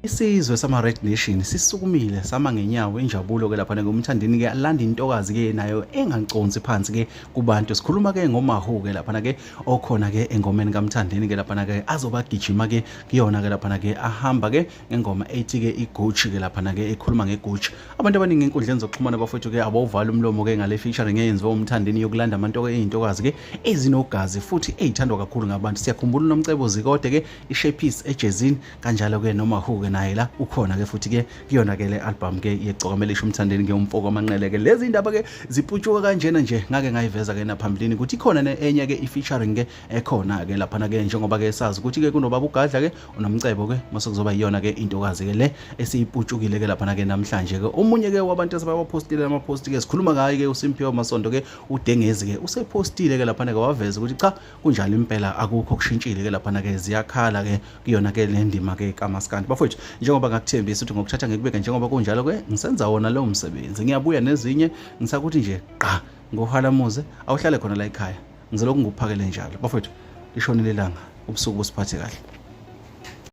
Isizwe sama-Red Nation sisukumile sama ngenyawo injabulo ke lapha ngumthandeni ke alanda intokazi ke nayo engaconsi phansi ke kubantu. Sikhuluma ke ngoMahu ke lapha ke okhona ke engomeni kaMthandeni ke lapha ke azobagijima ke kuyona ke lapha ke ahamba ke ngengoma ethi ke iGucci ke lapha ke ekhuluma ngeGucci. Abantu abaningi enkundleni zokuxhumana bafowethu ke abawuvala umlomo ke ngale featuring eyenziwa uMthandeni yokulanda amantoka eyintokazi ke ezinogazi futhi eyithandwa kakhulu ngabantu. Siyakhumbula uNomcebo Zikode ke iShapepiece ejezini kanjalo ke noma hu ke naye la ukhona ke futhi ke kuyona ke le album ke yegcokamelisha umthandeni ke umfoko amanqele ke lezi indaba ke ziputshuka kanjena nje ngake ngayiveza ke naphambilini ukuthi ikhona enye ke i-featuring ke ekhona ke laphana ke njengoba ke sazi ukuthi ke kunobaba uGadla ke unomcebo ke mase kuzoba iyona ke intokazi ke le esiyiputshukile ke laphana ke namhlanje ke omunye ke wabantu asebawapostile ama-post ke sikhuluma ngaye ke uSimphiwe Masondo ke udengezi ke usepostile ke laphana ke waveza ukuthi cha kunjalo impela akukho kushintshile ke laphana ke ziyakhala ke kuyona ke le ndima ke kaMaskandi. Bafowethu, njengoba ngakuthembisa ukuthi ngokuthatha ngikubeke njengoba kunjalo ke ngisenza wona lowo msebenzi, ngiyabuya nezinye ngisakuthi nje gqa ngohalamuze awuhlale khona la ekhaya, ngizolokhu ngikuphakele njalo. Bafowethu, lishonile ilanga, ubusuku busiphathe kahle.